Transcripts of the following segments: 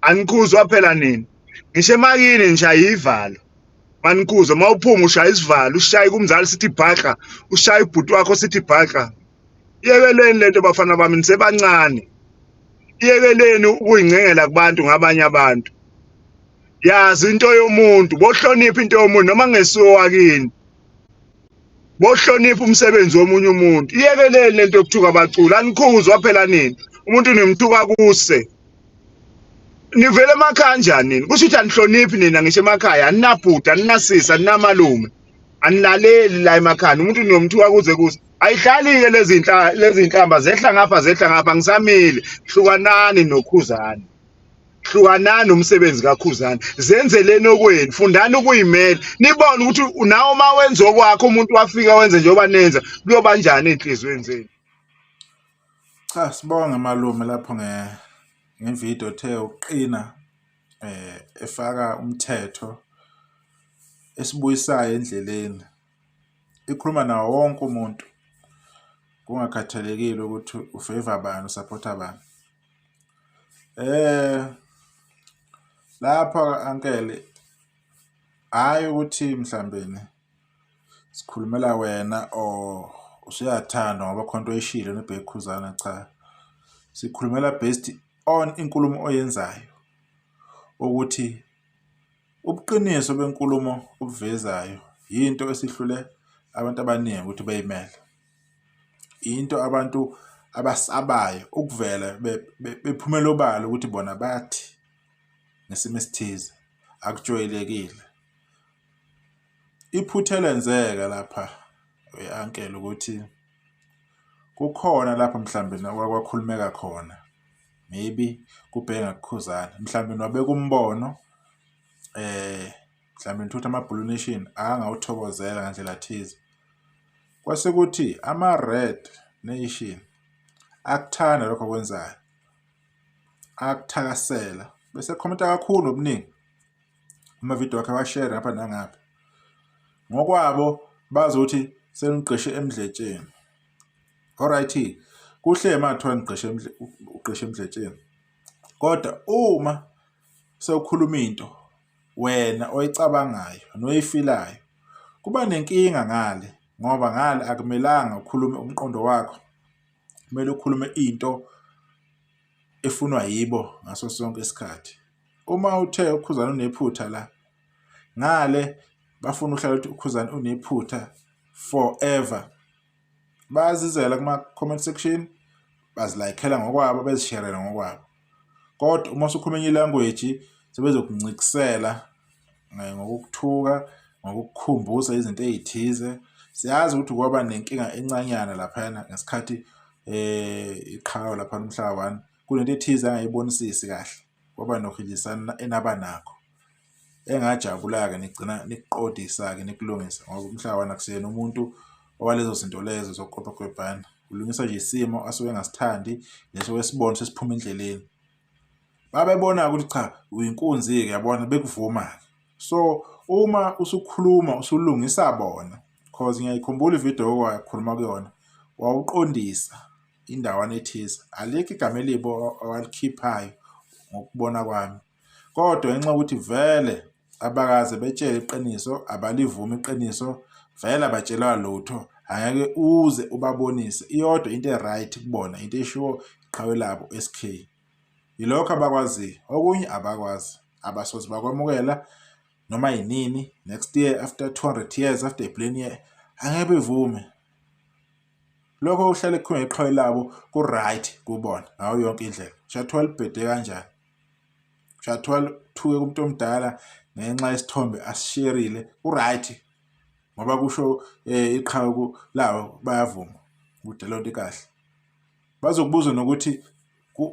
Anikhuzwa phela nina. Ngisho emakini nishaya ivalo. Manikhuzwa uma uphuma ushaya isivalo, ushaye kumzali sithi bhaqa, ushaye ubhuti wakho sithi bhaqa. Iyekeleni lento bafana bami nisebancane. Iyekeleni ukuyincengela kubantu ngabanye abantu. Yazi into yomuntu, bohlonipha into yomuntu noma ngesiwo wakini. Bohlonipha umsebenzi womunye umuntu. Iyekeleni lento yokuthuka abaculi, anikhuzwa phela nini. Umuntu nimthuka kuse. Nivele emakhaya kanjani nini? Kusho ukuthi anihloniphi nina ngisho emakhaya, aninabhuti, aninasisi, aninamalume. Anilaleli la emakhaya, umuntu niyomthuka kuze kuse. Ayihlali-ke lezi lezi nhlamba zehla ngapha zehla ngapha ngisamile. Hlukanani noKhuzani. Hlukanani nomsebenzi kaKhuzani. Zenzeleni okwenu, fundani ukuyimela. Nibone ukuthi nawe uma wenza okwakho umuntu wafika wenze njengoba nenza, kuyoba njani ey'nhliziyweni zenu. Cha, sibonge malume lapho ngevidiyo ethe ukuqina efaka umthetho esibuyisayo endleleni. Ikhuluma nawo wonke umuntu kungakhathalekile ukuthi ufeva bani, usaphotha bani. Lapha ankele hhayi ukuthi mhlawumbeni sikhulumela wena or usuyathandwa ngoba khona into oyishilo noBheki Khuzana, cha. Sikhulumela based on inkulumo oyenzayo ukuthi ubuqiniso benkulumo obuvezayo yinto esihlule abantu abaningi ukuthi beyimele. Into abantu abasabayo ukuvela bephumela obala ukuthi bona bathi ngesimo esithize, akujwayelekile. Iphutha elenzeka lapha we-uncle ukuthi kukhona lapho mhlambe okwakhulumeka khona maybe kubheke ngakuKhuzani mhlambe wabeka umbono mhlambe nithuthi ama-Blue Nation angawuthokozela ngandlela thize. Kwase kuthi ama-Red Nation akuthanda lokho okwenzayo, akuthakasela bese ekhomenta kakhulu ngobuningi amavidiyo akhe awashere ngapha nangapha. Ngokwabo bazi ukuthi senigqishe emdletsheni. Alright, kuhle uma kuthiwa nigqishe ugqishe emdletsheni kodwa uma sewukhuluma into wena oyicabangayo noyifilayo kuba nenkinga ngale ngoba ngale akumelanga ukhulume umqondo wakho, kumele ukhulume into efunwa yibo ngaso sonke isikhathi. Uma uthe uKhuzani unephutha la, ngale bafuna uhlale ukuthi uKhuzani unephutha forever. Bayazizela kuma-comment section, bazilayikhela ngokwabo, bezisherele ngokwabo. Kodwa uma usukhuluma enye i-language sebezokuncikisela ngokukuthuka, ngokukukhumbuza izinto ey'thize. Siyazi ukuthi kwaba nenkinga encanyana laphayana ngesikhathi iqhawe laphana umhlaba one, kunento ethize angayibonisisi kahle, kwaba nokuhilizisana enaba nakho. Engajabula-ke nigcina nikuqondisa-ke nikulungisa ngoba umhlaba one akusiyena umuntu owalezo zinto lezo zokuqoqogwebhana. Ulungisa nje isimo asuke engasithandi leso esibona sesiphuma endleleni. Babebona-ke ukuthi cha uyinkunzi-ke yabona bekuvuma-ke. So uma usukhuluma usulungisa bona cause ngiyayikhumbula ividiyo owakhuluma kuyona wawuqondisa indawana ethize, alikho igama elibi owalikhiphayo ngokubona kwami. Kodwa ngenxa yokuthi vele abakaze betshele iqiniso, abalivumi iqiniso, vele abatshelwa lutho, angeke uze ubabonise. Iyodwa into e-right kubona, into eshiwo iqhawe labo S_K. Yilokho abakwaziyo, okunye abakwazi, abasoze bakwamukela noma yinini, next year, after 200 years, after a billion year, angeke bevume. Lokho kuhlale kukhulunywa ngeqhawe labo ku-right kubona ngayo yonke indlela. Kushathiwa libhede kanjani? Kushathiwa lithuke kumuntu omdala ngenxa yesithombe asisherile, ku-right ngoba kusho iqhawe lawo bayavuma ukuthi leyo nto ikahle. Bazokubuza nokuthi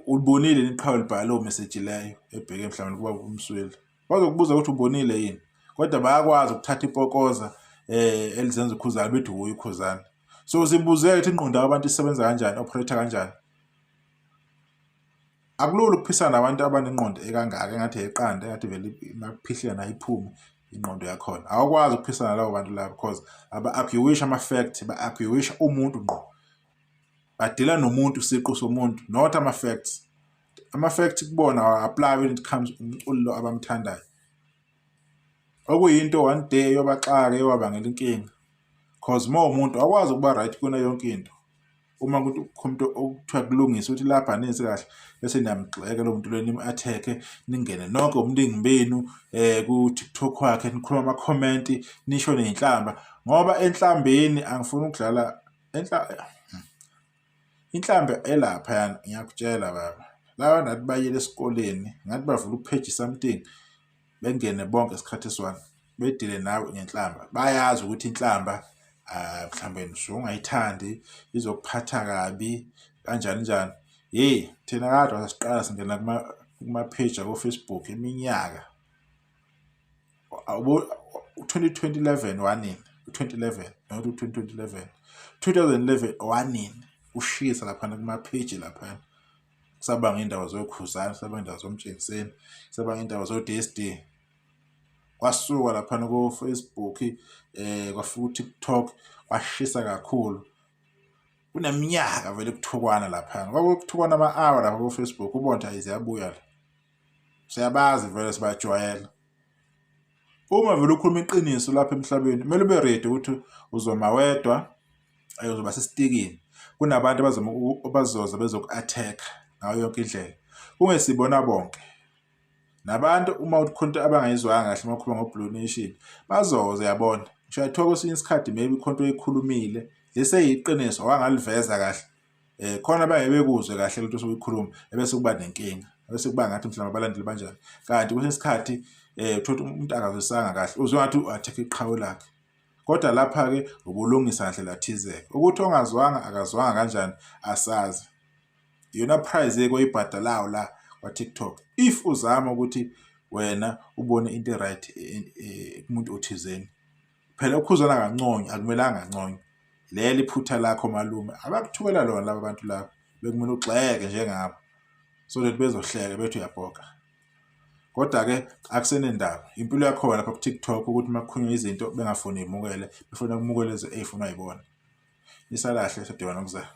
ulibonile yini iqhawe libhala leyo message leyo ebheke mhlawumbe kuba uMsweli. Bazokubuza ukuthi ubonile yini, kodwa bayakwazi ukuthatha ipokoza elizenza uKhuzani bethi wuye uKhuzani. So zibuze ukuthi ingqondo yabantu isebenza kanjani, operate kanjani. Akulula ukuphisana nabantu abanengqondo ekangaka engathi eyeqanda engathi vele makuphihlika nayo iphume ingqondo yakhona. Awukwazi ukuphisana nalabo bantu labo because aba-argue-ishi ama-fact, ba-argue-isha umuntu ngqo. Badila nomuntu siqu somuntu not ama-facts. Ama-fact kubona awa-apply when it comes umculo abamthandayo. Okuyinto one day eyobaxaka, eyobabangela inkinga. Cause uma uwumuntu awukwazi ukuba right kuyona yonke into. Uma kuthi umuntu okuthiwa kulungise ukuthi lapha anenzi kahle bese niyamgxeka lo muntu loyo, nimu-attack-e, ningene nonke ngobuningi benu ku-TikTok wakhe, nikhuluma ama-comment, nisho ney'nhlamba. Ngoba enhlambeni angifuni ukudlala inhlambi elaphayana, ngiyakutshela baba. Laba nathi bayile esikoleni, ngathi bavula upage something, bengene bonke isikhathi esiyi-one, bedile nawe ngenhlamba. Bayazi ukuthi inhlamba mhlawumbe usuke ungayithandi, izokuphatha kabi kanjani njani. Hheyi, thina kade sasiqala singena kuma-page ako-Facebook iminyaka. U-2011 wanini? U-2011, not u-2011. 2011 wanini? Ushisa laphana kuma-page laphana. Kusabanga iy'ndaba zoKhuzani, kusabanga iy'ndaba zoMtshengiseni, kusabanga iy'ndaba zo-D_S_D. Kwasuka laphana ko-Facebook, kwafika u-TikTok, kwashisa kakhulu. Kuneminyaka vele kuthukwana laphana. Kwakuthukwana ama-hour lapha ko-Facebook, ubone ukuthi hhayi ziyabuya la. Siyabazi vele, sibajwayele. Uma vele ukhuluma iqiniso lapha emhlabeni, kumele ube ready ukuthi uzoma wedwa, uzoba sesitikini. Kunabantu abazoza bezoku-attack-a ngayo yonke indlela. Kungesibona bonke. Nabantu uma kukhona into abangayizwanga kahle uma ukhuluma ngo-Blue Nation, bazoza uyabona. Ngisho kuthiwa kwesinye isikhathi maybe khona into oyikhulumile leseyiqiniso wangaliveza kahle. Khona abangeke bekuzwe kahle lento osuke uyikhuluma, ebese kuba nenkinga. Bese kuba ngathi mhlawumbe abalandeli banjani. Kanti kwesinye isikhathi uthola ukuthi umuntu akazwisanga kahle, uzwe ngathi u-attack iqhawe lakhe. Kodwa lapha-ke ubulungisa ngandlela thize-ke. Ukuthi ongazwanga akazwanga kanjani asazi. Iyona price-ke oyibhadalayo la kwa-TikTok. If uzama ukuthi wena ubone into e-right kumuntu othizeni. Phela uKhuzani akanconywa, akumelanga anconywe. Leli iphutha lakho malume, abakuthukela lona laba bantu laba. Bekumele ugxeke njengabo so that bezohleka bethi uyabhoka. Kodwa-ke akusenendaba, impilo yakhona lapha ku-TikTok ukuthi uma kukhulunywa izinto bengafuni yimukele, befuna kumukele lezi ey'funwa yibona. Nisalahle, sodibana okuzayo.